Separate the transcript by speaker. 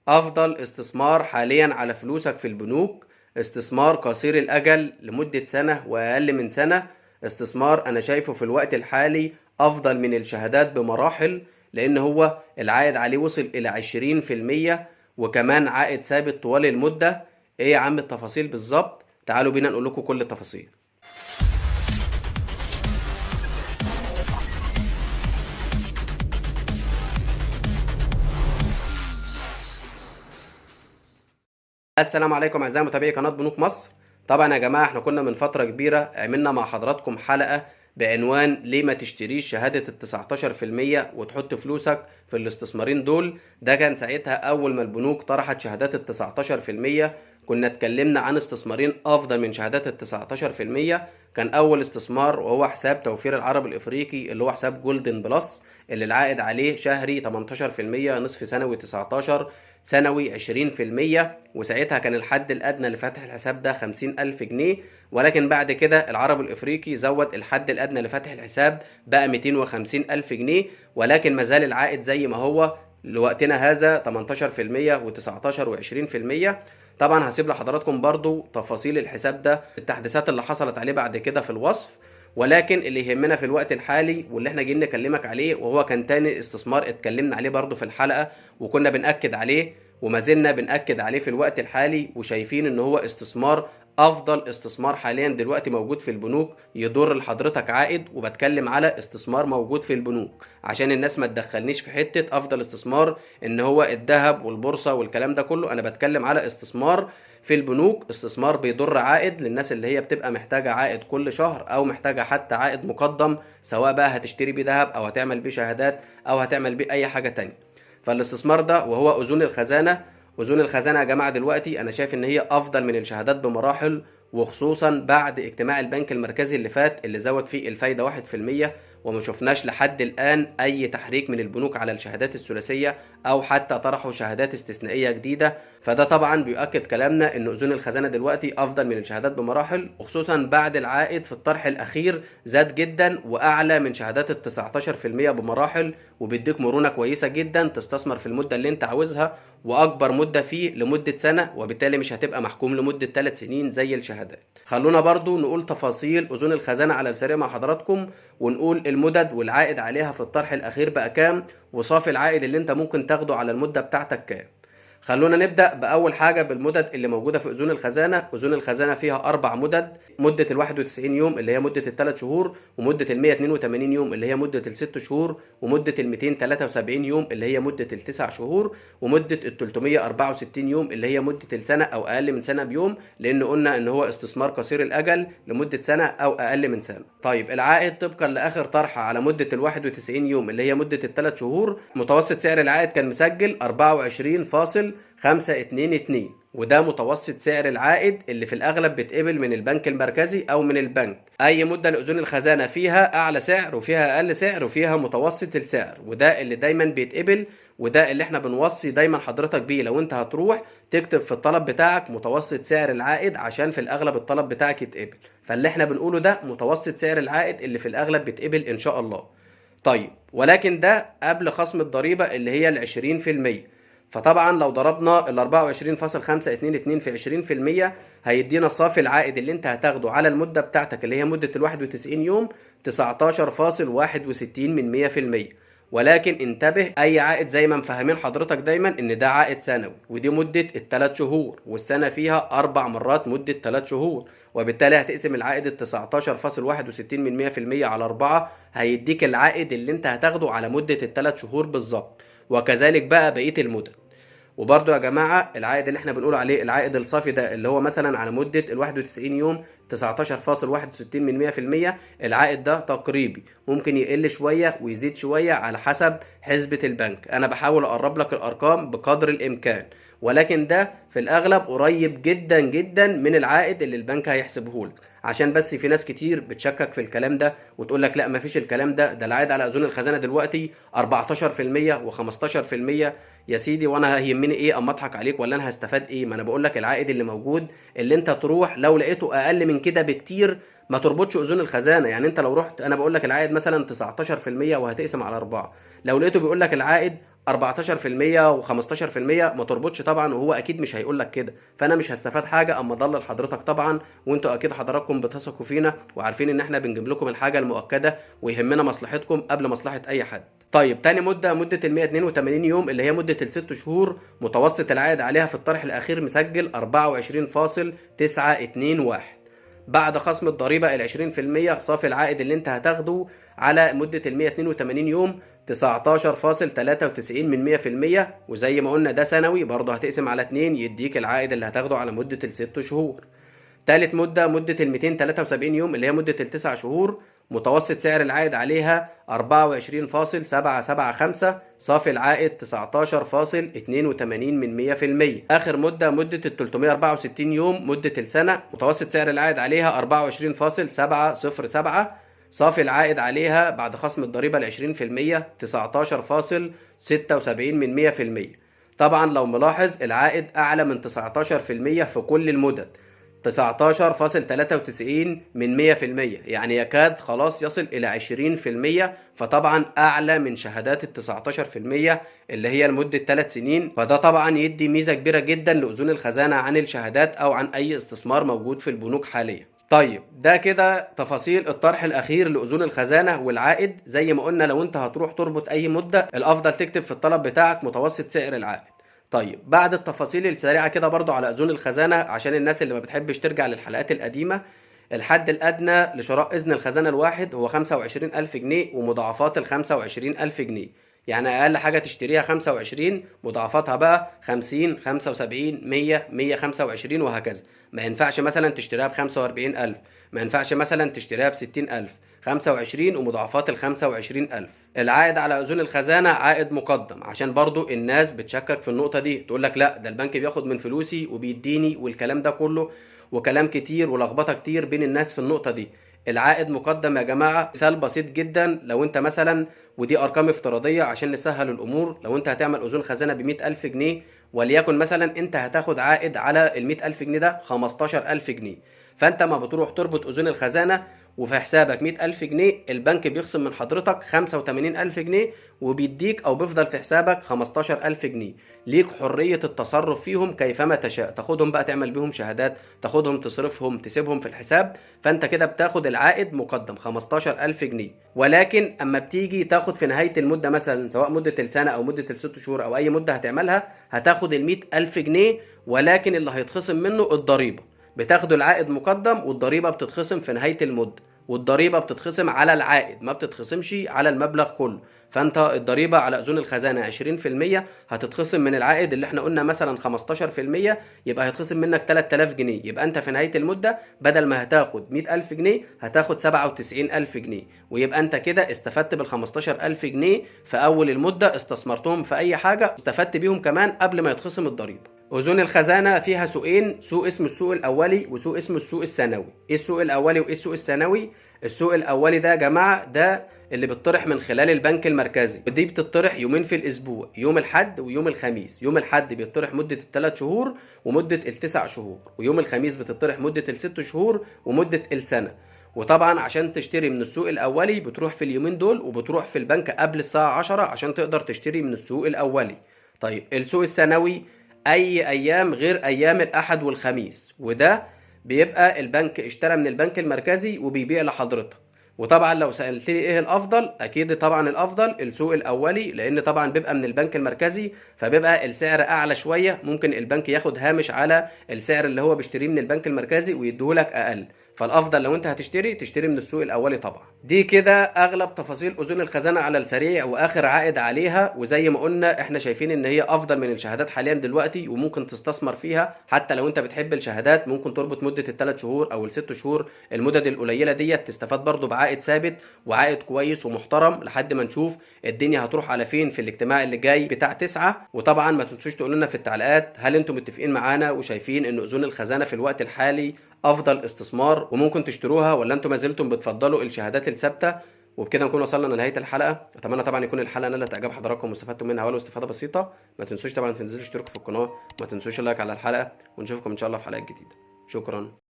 Speaker 1: أفضل استثمار حاليا على فلوسك في البنوك، استثمار قصير الأجل لمدة سنة وأقل من سنة، استثمار أنا شايفه في الوقت الحالي أفضل من الشهادات بمراحل، لأن هو العائد عليه وصل إلى 20% وكمان عائد ثابت طوال المدة. إيه يا عم التفاصيل بالظبط؟ تعالوا بينا نقول لكم كل التفاصيل. السلام عليكم اعزائي متابعي قناة بنوك مصر. طبعا يا جماعة احنا كنا من فترة كبيرة عملنا مع حضراتكم حلقة بعنوان ليه ما تشتريش شهادة 19% وتحط فلوسك في الاستثمارين دول. ده كان ساعتها اول ما البنوك طرحت شهادات 19%، كنا اتكلمنا عن استثمارين افضل من شهادات 19%. كان اول استثمار وهو حساب توفير العرب الافريقي اللي هو حساب Golden Plus، اللي العائد عليه شهري 18%، نصف سنوي 19%، سنوي 20%، وساعتها كان الحد الأدنى لفتح الحساب ده 50,000 جنيه. ولكن بعد كده العرب الإفريقي زود الحد الأدنى لفتح الحساب بقى 250,000 جنيه، ولكن مازال العائد زي ما هو لوقتنا هذا 18% و19 و20%. طبعا هسيب لحضراتكم برضو تفاصيل الحساب ده، التحديثات اللي حصلت عليه بعد كده في الوصف. ولكن اللي يهمنا في الوقت الحالي واللي احنا جايين نكلمك عليه، وهو كان تاني استثمار اتكلمنا عليه برضو في الحلقة وكنا بنأكد عليه وما زلنا بنأكد عليه في الوقت الحالي، وشايفين ان هو استثمار افضل استثمار حاليا دلوقتي موجود في البنوك، يضر لحضرتك عائد. وبتكلم على استثمار موجود في البنوك عشان الناس ما تدخلنيش في حتة افضل استثمار ان هو الذهب والبورصة والكلام ده كله. انا بتكلم على استثمار في البنوك، استثمار بيضر عائد للناس اللي هي بتبقى محتاجة عائد كل شهر او محتاجة حتى عائد مقدم، سواء بقى هتشتري بيه ذهب او هتعمل بيه شهادات او هتعمل بيه اي حاجة تانية. فالاستثمار ده وهو اذون الخزانة. اذون الخزانة يا جماعة دلوقتي انا شايف ان هي افضل من الشهادات بمراحل، وخصوصا بعد اجتماع البنك المركزي اللي فات اللي زود فيه الفايدة 1%، وما شفناش لحد الآن أي تحريك من البنوك على الشهادات الثلاثية أو حتى طرحوا شهادات استثنائية جديدة. فده طبعا بيؤكد كلامنا إن أذون الخزانة دلوقتي أفضل من الشهادات بمراحل، وخصوصا بعد العائد في الطرح الأخير زاد جدا وأعلى من شهادات 19% بمراحل، وبيديك مرونة كويسة جدا تستثمر في المدة اللي أنت عاوزها، وأكبر مدة فيه لمدة سنة، وبالتالي مش هتبقى محكوم لمدة 3 سنين زي الشهادات. خلونا برضو نقول تفاصيل أذون الخزانة على السريع مع حضراتكم، ونقول المدد والعائد عليها في الطرح الأخير بقى كام، وصافي العائد اللي انت ممكن تاخده على المدة بتاعتك كام. خلونا نبدأ بأول حاجة بالمدد اللي موجودة في أذون الخزانة. أذون الخزانة فيها 4 مدد: مدة 91 يوم اللي هي مدة 3 شهور، ومدة 182 يوم اللي هي مدة 6 شهور، ومدة 273 يوم اللي هي مدة 9 شهور، ومدة 364 يوم اللي هي مدة السنة أو أقل من سنة بيوم، لأن قلنا إن هو استثمار قصير الأجل لمدة سنة أو أقل من سنة. طيب العائد طبقا لآخر طرحة على مدة 91 يوم اللي هي مدة 3 شهور، متوسط سعر العائد كان مسجل 24.522، وده متوسط سعر العائد اللي في الأغلب بيتقبل من البنك المركزي أو من البنك. أي مدة لأذون الخزانة فيها أعلى سعر وفيها أقل سعر وفيها متوسط السعر، وده اللي دايما بيتقبل، وده اللي احنا بنوصي دايما حضرتك بيه. لو انت هتروح تكتب في الطلب بتاعك متوسط سعر العائد عشان في الأغلب الطلب بتاعك يتقبل. فاللي احنا بنقوله ده متوسط سعر العائد اللي في الأغلب بيتقبل إن شاء الله. طيب ولكن ده قبل خصم الضريبة اللي هي 20%. فطبعا لو ضربنا ال 24.522 في 20% هيدينا صافي العائد اللي انت هتاخده على المدة بتاعتك اللي هي مدة 91 يوم 19.61%. ولكن انتبه، اي عائد زي ما مفهمين حضرتك دايما ان ده عائد سنوي، ودي مدة 3 شهور، والسنة فيها 4 مرات مدة 3 شهور، وبالتالي هتقسم العائد 19.61% على 4 هيديك العائد اللي انت هتاخده على مدة 3 شهور بالظبط، وكذلك بقى بقية المدد. وبرضو يا جماعة العائد اللي احنا بنقول عليه العائد الصافي ده اللي هو مثلا على مدة 91 يوم 19.61%، العائد ده تقريبي، ممكن يقل شوية ويزيد شوية على حسب حسبة البنك. انا بحاول اقرب لك الارقام بقدر الامكان، ولكن ده في الاغلب قريب جدا جدا من العائد اللي البنك هيحسبه لك. عشان بس في ناس كتير بتشكك في الكلام ده وتقول لك لا مفيش الكلام ده، ده العائد على اذون الخزانة دلوقتي 14% و15%. يا سيدي وانا هيهمني ايه اما اضحك عليك ولا انا هستفاد ايه؟ ما انا بقول لك العائد اللي موجود اللي انت تروح لو لقيته اقل من كده بكتير ما تربطش اذون الخزانة. يعني انت لو رحت، انا بقول لك العائد مثلا 19% وهتقسم على 4، لو لقيته بيقول لك العائد 14% و15%، ما تربطش طبعا، وهو اكيد مش هيقول لك كده. فانا مش هستفاد حاجة اما اضلل حضرتك طبعا، وانتوا اكيد حضراتكم بتثقوا فينا وعارفين ان احنا بنجيب لكم الحاجة المؤكدة ويهمنا مصلحتكم قبل مصلحة اي حد. طيب تاني مده، مده ال 182 يوم اللي هي مده الست شهور، متوسط العائد عليها في الطرح الاخير مسجل 24.921 بعد خصم الضريبة ال 20%. صافي العائد اللي انت هتاخده على مده ال 182 يوم 19.93 من 100%، وزي ما قلنا ده سنوي برضه هتقسم على 2 يديك العائد اللي هتاخده على مدة الست شهور. تالت مدة، مدة ال 273 يوم اللي هي مدة التسع شهور، متوسط سعر العائد عليها 24.775، صافي العائد 19.82 من 100%. آخر مدة، مدة ال 364 يوم مدة السنة، متوسط سعر العائد عليها 24.707، صافي العائد عليها بعد خصم الضريبة ال 20% 19.76 من 100%. طبعا لو ملاحظ العائد أعلى من 19% في كل المدد، 19.93 من 100%، يعني يكاد خلاص يصل إلى 20%، فطبعا أعلى من شهادات ال 19% اللي هي لمدة 3 سنين. فده طبعا يدي ميزة كبيرة جدا لأذون الخزانة عن الشهادات أو عن أي استثمار موجود في البنوك حاليا. طيب ده كده تفاصيل الطرح الأخير لأذون الخزانة والعائد. زي ما قلنا لو انت هتروح تربط أي مدة الأفضل تكتب في الطلب بتاعك متوسط سعر العائد. طيب بعد التفاصيل السريعة كده برضو على أذون الخزانة عشان الناس اللي ما بتحبش ترجع للحلقات القديمة، الحد الأدنى لشراء إذن الخزانة الواحد هو 25,000 جنيه ومضاعفات ال 25,000 جنيه، يعني أقل حاجة تشتريها 25، مضاعفاتها بقى 50، 75، 100، 125 وهكذا. ما ينفعش مثلا تشتريها ب 45,000، ما ينفعش مثلا تشتريها ب 60,000، 25 ومضاعفات ال 25,000. العائد على أذون الخزانة عائد مقدم، عشان برضو الناس بتشكك في النقطة دي، تقول لك لا ده البنك بياخد من فلوسي وبيديني والكلام ده كله، وكلام كتير ولخبطة كتير بين الناس في النقطة دي. العائد مقدم يا جماعة، مثال بسيط جدا، لو انت مثلا، ودي ارقام افتراضية عشان نسهل الامور، لو انت هتعمل اذون خزانة ب 100,000 جنيه، وليكن مثلا انت هتاخد عائد على ال 100,000 جنيه ده 15,000 جنيه، فانت ما بتروح تربط اذون الخزانة وفي حسابك 100,000 جنيه، البنك بيخصم من حضرتك 85,000 جنيه وبيديك او بيفضل في حسابك 15,000 جنيه. ليك حرية التصرف فيهم كيفما تشاء، تاخدهم بقى تعمل بيهم شهادات، تاخدهم تصرفهم، تسيبهم في الحساب، فانت كده بتاخد العائد مقدم 15,000 جنيه. ولكن اما بتيجي تاخد في نهاية المدة مثلا، سواء مدة السنة او مدة الست شهور او اي مدة هتعملها، هتاخد ال 100,000 جنيه، ولكن اللي هيتخصم منه الضريبة. بتاخدوا العائد مقدم والضريبة بتتخصم في نهاية المدة، والضريبة بتتخصم على العائد ما بتتخصمش على المبلغ كله. فانت الضريبة على أذون الخزانة 20% هتتخصم من العائد اللي احنا قلنا مثلا 15%، يبقى هيتخصم منك 3000 جنيه. يبقى انت في نهاية المدة بدل ما هتاخد 100,000 جنيه هتاخد 97,000 جنيه، ويبقى انت كده استفدت بال 15,000 جنيه في اول المدة، استثمرتهم في اي حاجة استفدت بيهم كمان قبل ما يتخصم الضريبة. أذون الخزانة فيها سوقين، سوق اسمه السوق الأولي وسوق اسمه السوق الثانوي. إيه السوق الأولي وإيه السوق الثانوي؟ السوق الأولي ده يا جماعة ده اللي بيطرح من خلال البنك المركزي، ودي بتطرح يومين في الأسبوع، يوم الحد ويوم الخميس. يوم الحد بيطرح مدة الثلاث شهور ومدة التسع شهور، ويوم الخميس بتطرح مدة الست شهور ومدة السنة. وطبعا عشان تشتري من السوق الأولي بتروح في اليومين دول، وبتروح في البنك قبل الساعة 10 عشان تقدر تشتري من السوق الأولي. طيب السوق الثانوي اي ايام غير ايام الاحد والخميس، وده بيبقى البنك اشترى من البنك المركزي وبيبيع لحضرتك. وطبعا لو سألت لي ايه الافضل، اكيد طبعا الافضل السوق الاولي، لان طبعا بيبقى من البنك المركزي فبيبقى السعر اعلى شوية، ممكن البنك ياخد هامش على السعر اللي هو بيشتريه من البنك المركزي ويديهولك اقل. فالافضل لو انت هتشتري تشتري من السوق الاولي طبعا. دي كده اغلب تفاصيل اذون الخزانة على السريع واخر عائد عليها. وزي ما قلنا احنا شايفين ان هي افضل من الشهادات حاليا دلوقتي، وممكن تستثمر فيها حتى لو انت بتحب الشهادات. ممكن تربط مده الثلاث شهور او الست شهور، المدد القليلة ديت تستفاد برضو بعائد ثابت وعائد كويس ومحترم لحد ما نشوف الدنيا هتروح على فين في الاجتماع اللي جاي بتاع 9. وطبعا ما تنسوش تقولوا لنا في التعليقات هل انتم متفقين معانا وشايفين ان اذون الخزانة في الوقت الحالي افضل استثمار وممكن تشتروها، ولا انتم ما زلتم بتفضلوا الشهادات الثابتة. وبكده نكون وصلنا لنهاية الحلقة. اتمنى طبعا يكون الحلقة نالت اعجاب حضراتكم واستفدتم منها ولو استفاده بسيطة. ما تنسوش طبعا تنزلوا تشتركوا في القناة، ما تنسوش اللايك على الحلقة، ونشوفكم ان شاء الله في حلقات جديدة. شكرا.